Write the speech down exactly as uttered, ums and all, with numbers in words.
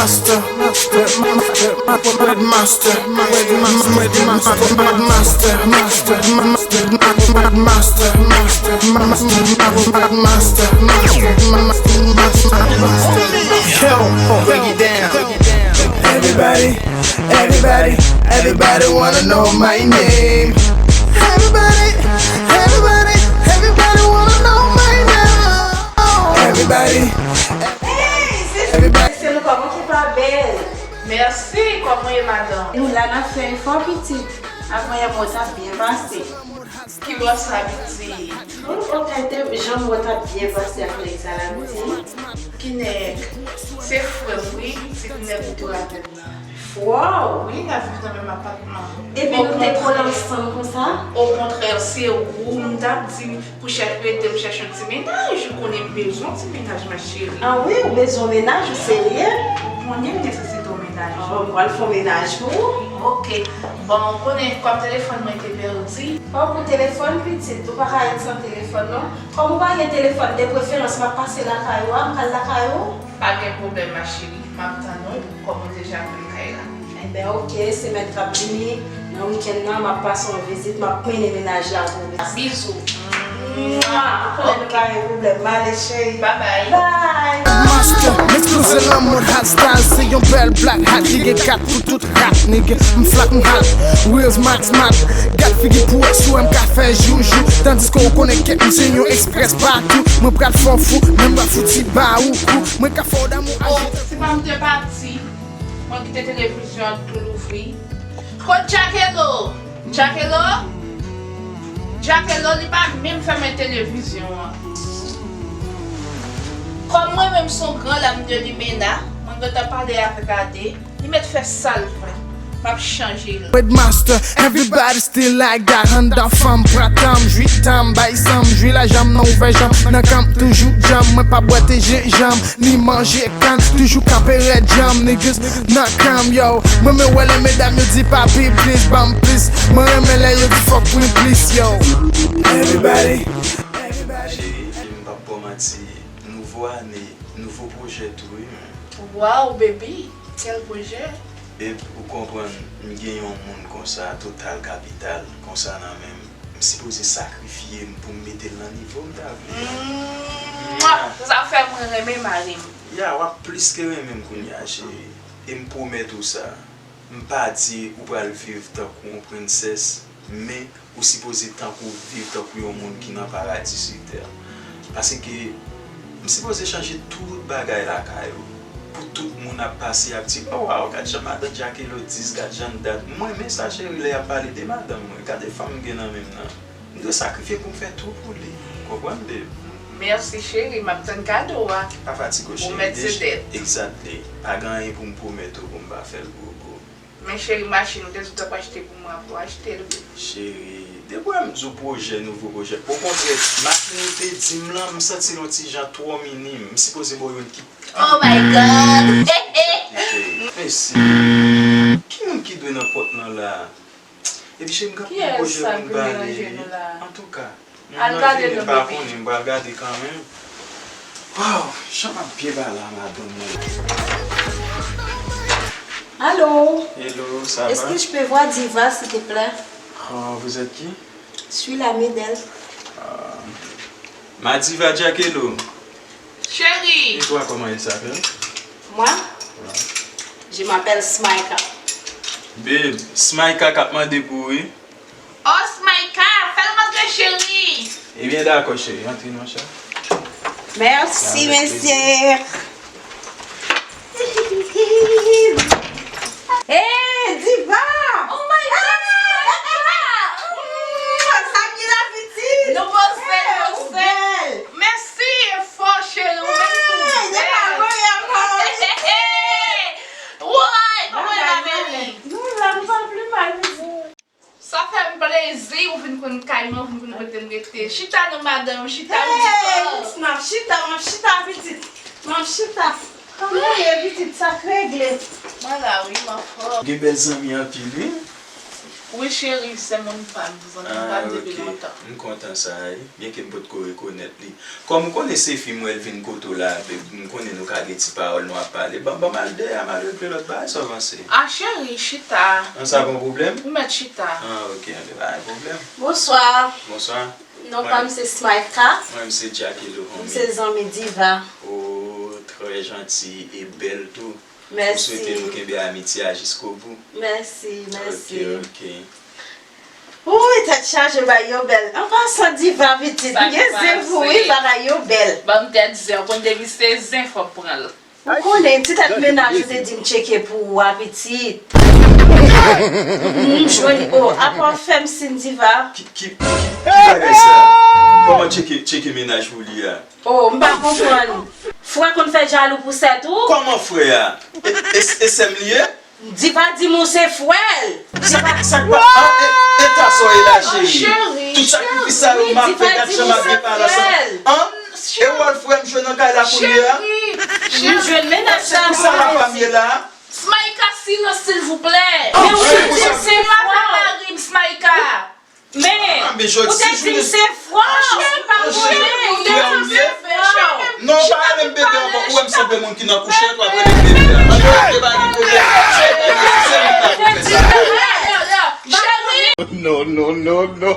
Master, master, master, master, master, master, master, master, master, master, master, master, master, master, master, master. Yo, break it down. Everybody, everybody, everybody wanna know my name. Everybody, everybody, everybody wanna know my name. Everybody, everybody. Mesye nou, kòman ki pa bèl? Mèsi, kòman w ye, madanm? Nou la, n ap fè efò, pitit. Avanyè mwen t ap byen pase. Ki bò sa, pitit? Ou, ou kay te janm wè w t ap byen pase ak nèg sa la, pitit? Ki nèg? Se frè m, wi, pitit, nèg ou te raple m nan. Frè w? Wi, n ap viv nan menm apatman. Epi nou te kole ansanm konsa? Okontrè, se ou m t ap di pou chèche, pou ede m chèche yon ti mennaj. Ou konnen m bezwen yon ti mennaj, ma chérie. Ah wi, ou bezwen yon mennaj, ou serye? Ou konnen m nesesite yon mennaj. Oh, m pral fè yon mennaj pou ou. Ok. Bon, ou konnen kòm telefòn mwen te pèdi. Oh, pou telefòn, pitit, ou pa ka ret san telefòn, non. Kòm ou pa gen telefòn, de preferans, m ap pase lakay ou a, m pral lakay ou. Pa gen pwoblèm, ma chérie. M ap tann ou, kòm ou deja konn kay la. Enben, ok, semèn k ap vini, nan wikenn nan, m ap pase yon vizit, m ap mennen mennaj la pou ou. Bizou. Mwa! Ou konnen nou pa gen pwoblèm. M ale, cheri. Bye bye. Bye. Master, m eksploze lan mòd hot style, se yon bèl black hat ki gen kat pou tout rat, nigga. M flak, m hot, wheels max mat. Gad figi pou wè si w wè m ka fè joujou. Tandiske w konnen kèk m se yon express patou. Mwen pral fè w fou, men m pral fouti ba ou kou. Mwen ka fè w damou. Oh, aji. Se pa m te pati. Mwen kite televizyon an tou louvri. Kot Jakelo? Jakelo? Jakelo, li pa menm fèmen televizyon an. Kòm mwen menm se yon gran lam de limena, mwen gentan pale avèk Ade, li mèt fè sa l vle. M ap chanje l. Word master, everybody still like that. Anndan fanm pran tan m, jwi tan m, bay san m, jwi lajan m nan ouvè janm, nan kan m toujou djanm, mwen pa bwè te jenjanm, ni manje kann, toujou kanpe rèd janm, niggas nan kan m, yo. Mwen renmen wè lè medam yo di papi, please, ban m plis, mwen renmen lè yo di fòk pou m plis, yo. Everybody, everybody. Cheri, m p ap ba w manti, nouvo ane, nouvo pwojè tou, wi, men. Wow, baby, quel projet? E ou konprann, m gen yon moun konsa, total kapital, konsa nan men m. M sipoze sakrifye m pou m mete l nan nivo m ta vle a. Mwa! Sa fè mwen renmen mari m. Ya, w ap plis ke renmen m kounye a, cheri. E m pwomèt ou sa. M pa di ou pral viv tankou yon prensès, men ou sipoze tankou viv tankou yon moun ki nan paradi sou tè. Paske m sipoze chanje tout bagay lakay ou. Pou tout moun ap pase, ap di, "Oh, wow, gad jan madan Jakelo dis, gad jan l dat." M renmen sa, cheri, lè y ap pale de madanm mwen. Gade fanm m gen nan men m nan. M dwe sakrifye pou m fè tou pou li. Konprann, babe? Mèsi, cheri. M ap tann kado a. Pa fatige w, cheri. Pwomèt se dèt. Exactly. Pa gen anyen pou m pwomèt ou pou m pa fè l pou ou. Men cheri, machin ou te di w t ap achte pou mwen, pou achte l, baby. Cheri, depi w wè m di w pwojè, nouvo pwojè. Okontrè, machin ou te di m lan, m santi l yon ti jan twò minim. M sipoze ba w youn ki... Oh my God! Cheri, mesi. Ki moun ki dwe nan pòt lan la? Epi cheri, m gen anpil pwojè pou m pale wi. Antouka. Al gade non, baby. M pa konnen, m pral gade kanmenm. Wow, jan m ap byen pale a madanm mwen. Allô? Hello, ça va? Est-ce que je peux voir Diva, s'il te plaît? Ah, vous êtes qui? Je suis l'amie d'elle. Ah. Ma Diva Jakelo. Chérie. Et toi, comment il s'appelle? Moi? Ouais. Je m'appelle Smaika. Babe, Smaika k ap mande pou ou, wi. Oh, Smaika, fè l rantre, cheri. Ebyen, dakò, cheri. Antre, monchè. Merci, mesye. Hey, Diva! Oh my God, Smaika! Sa ki la, pitit? Nou poze, nou poze. Mèsi, e fò, cheri, ou menm tou bèl. Woy, kòman e la, baby? Nou la, nou pa pli mal, pitit. Sa fè m plezi ou vin konn kay mwen, ou vin konn kote m rete. Chita non, madanm, chita, chita. Hey, Wisma, chita, m ap chita, pitit. M ap chita. Kòman w ye, pitit? Sa k regle? Mwen la, wi, m anfòm. Gen bèl zanmi anpil, wi. Wi, cheri, se moun pa m, zanmi m pa m depi lontan. M kontan sa, wi. Byenke m potko rekonèt li. Kòm ou konnen se fi m wè l vin kote w la, m konnen nou ka gen ti pawòl nou ap pale. Ban, ban m al dèyè, m al regle lòt bagay, sa w panse? A, cheri, chita. An, sa pa yon pwoblèm? Ou mèt chita. An, oke, anben, pa gen pwoblèm. Bonswa. Bonswa. Non pa m se Smaïka. Mwen, m se Jackelo, homie. M se zanmi Diva. Oh, trè janti e bèl tou. Mèsi. M swete nou kenbe amitye a jiskobou. Mèsi, mèsi. Ok, ok. Wouy, tèt chaje, bagay yo bèl. An pasan, Diva pitit, m gen zen pou ou, wi, bagay yo bèl. Ban m tèt zen, ou konn depi se zen, fò m pran l. Ou konnen, ti tèt mennaj ou te di m tcheke pou ou a, pitit. M jwenn, oh, apa w fè m siy, Diva? Ki, ki, ki, ki bagay sa? Kòman tcheke, tcheke mennaj pou li a? Oh, m pa konprann. Frè konn fè jalou pou sè tou? Kòman frè a? E, e, e sè m li ye? Diva di m ou se frè l. Sa, sa k pa, an, e, eta sa w ye la, cheri? Tout sakrifis sa yo m ap fè, gad jan m ap gen pa la san, an? E wòl frè m jwe nan kay la kounye a? M jwenn mennaj sa. Se pou sa papa m ye la? Smaïka, silans, silvouplè. Men ou te di se mari m, Smaïka. Men, ou te di m se frè w, se pa frè m, ou te di m se frè w. Non, ou pa rele m bebe ankò, ou wè m sanble moun ki nan kouchèt, w ap rele m bebe a. Ann rete, pa gen pwoblèm. Se moun nan pou fè sa. Cheri! Non, non, non, non.